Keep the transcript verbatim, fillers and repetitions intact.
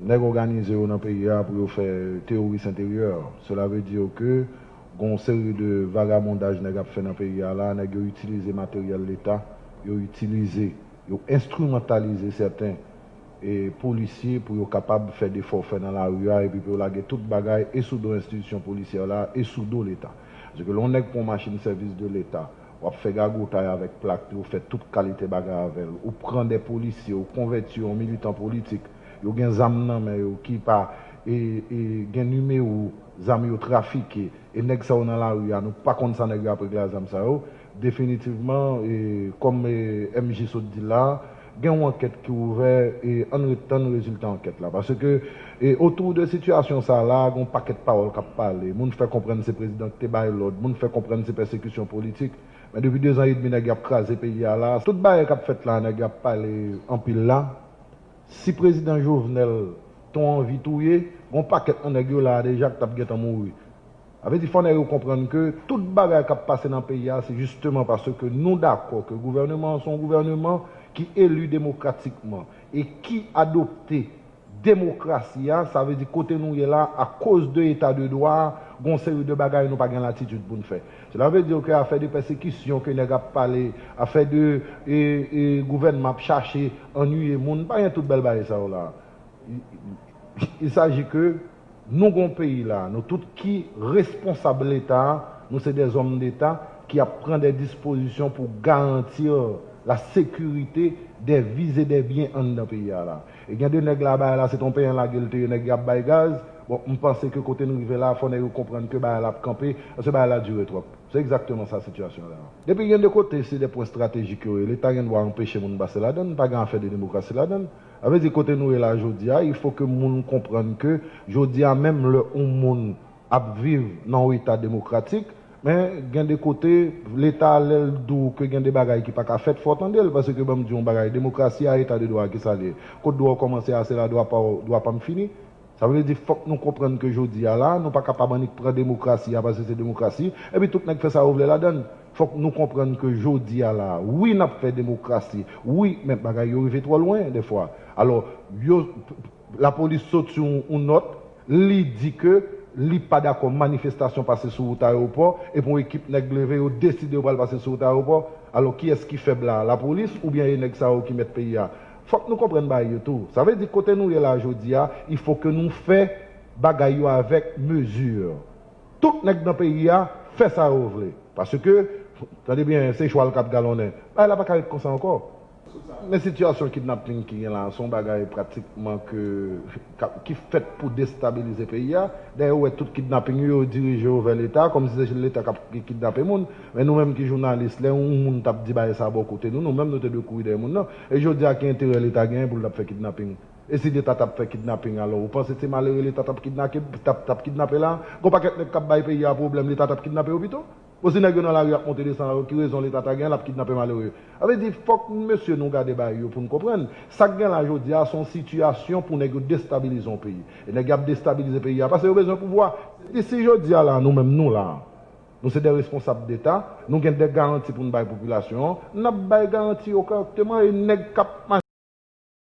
Nèg òganize yo nan peyi a pou yo fè teworis enteryè. Cela veut dire que gon seri de vagabondaj nèg ap fè nan peyi a la, nèg yo itilize materyèl leta, yo itilize, yo enstrimantalize sèten e polisye pou yo kapab fè defò fè nan lari a, epi pou yo lage tout bagay e sou do enstitisyon polisyè la e sou do leta. Paske lè yon nèg pran yon machin sèvis de leta, w ap fè gagotay avèk plak li, ou fè tout kalite bagay avè l, ou pran de polisye, ou konvèti yo an militan politik, yo gen zam nan men yo ki pa e, e, gen nimewo zam yo trafike, e nèg sa yo nan lari a, nou pa konn sa nèg yo ap regle a zam sa yo, definitivman, e, kòm e, M J sot di la, gen yon ankèt ki ouvè, e ann ret tann rezilta ankèt la. Paske e, otou de sitiyasyon sa la, gen yon pakèt pawòl k ap pale. Moun fè konprann se prezidan ki te bay lòd, moun fè konprann se pèsekisyon politik. Men depi dezan edmi nèg y ap kraze peyi a la, tout bagay k ap fèt la, nèg y ap pale anpil la. Si prezidan Jovenel te anvi touye, gon pakèt nan nèg yo la a deja ki t ap gentan mouri. Sa vle di fò nèg yo konprann ke tout bagay k ap pase nan peyi a, se jisteman paske nou dakò ke gouvèneman an se yon gouvèneman ki eli demokratikman e ki adopte demokrasi a, sa vle di kote nou ye la, akoz de eta de dwa a, gon seri de bagay nou pa gen latitid pou n fè. Sela vle di ke afè de pèsekisyon ke nèg ap pale, afè de e, e, gouvènman ap chache annuiye moun, pa gen tout bèl bagay sa yo la. Il, il s'agit que nou gon peyi la, nou tout ki responsab Leta a, nou se de zòm deta ki ap pran de dispozisyon pou garantir la sécurité des vies et des biens anndan peyi a la. E gen de nèg la, bagay la se t on penyen lage l te ye, nèg y ap bay gaz. Bon, m panse ke kote n rive la, fò nèg yo konprann ke bagay la ap kanpe, paske bagay la dire twòp. Se egzakteman sa sitiyasyon la. Depi gen de kote, se de pwen estratejik yo ye. Leta gen dwa anpeche moun pase ladann, pa gen afè de demokrasi ladann. Sa vle di kote nou ye la jodi a, il faut que moun konprann ke jodi a menm lè yon moun ap viv nan yon eta demokratik, men gen de kote, Leta lè l di w ke gen de bagay ki pa ka fèt, fò w tande l, paske ban m di w yon bagay, demokrasi a, eta de dwa a, kisa l ye? Kot dwa w kòmanse a, se la dwa pa w, dwa pa m fini. Sa vle di fòk nou konprann ke jodi a la, nou pa kapab annik pran demokrasi a paske se demokrasi, epi tout nèg fè sa yo vle ladann. Fòk nou konprann ke jodi a la, wi, n ap fè demokrasi, wi, men bagay yo rive twò lwen defwa. Alò, yo, lapolis soti yon, yon nòt, li di ke li pa dakò manifestasyon pase sou wout ayewopò, epi yon ekip nèg leve, yo deside yo pral pase sou wout ayewopò. Alò, kiyès ki fèb la? Lapolis oubyen e nèg sa yo ki mèt peyi a? Fòk nou konprann bagay yo tou. Sa vle di kote nou ye la jodi a, il faut que nou fè bagay yo avèk mezi. Tout nèg nan peyi a fè sa yo vle. Paske, tande byen, se chwal k ap galonnen. Bagay la pa ka ret konsa ankò. Men sitiyasyon kidnaping ki gen la, se yon bagay pratikman ke, ka, ki fèt pou destabilize peyi a. Dayè, ou wè tout kidnaping yo, yo dirije yo vè Leta, kòmsi se Leta k ap kidnape moun. Men nou menm ki jounalis, lè yon moun t ap di bagay sa bò kote nou, nou menm nou te dwe kouri dèyè moun nan. E jodi a, ki enterè Leta genyen pou l t ap fè kidnaping? E si Leta t ap fè kidnaping alò, ou panse se malere Leta t ap kidnape, t ap, t ap kidnape la? Gon pakèt nèg k ap bay peyi a pwoblèm, Leta t ap kidnape yo pito? Bon, si nèg yo nan lari ap monte desann, alò ki rezon Leta ta gen, l ap kidnape malere? Sa vle di, fòk mesye nou gade bagay yo pou n konprann. Sa k gen la jodi a, se yon sitiyasyon pou nèg yo destabilize yon peyi. E nèg y ap destabilize peyi a, paske yo bezwen pouvwa. E si jodi a la, nou menm nou la, nou se de responsab deta, nou gen de garanti pou n bay popilasyon an, n ap bay garanti yo kòrèkteman, e nèg k ap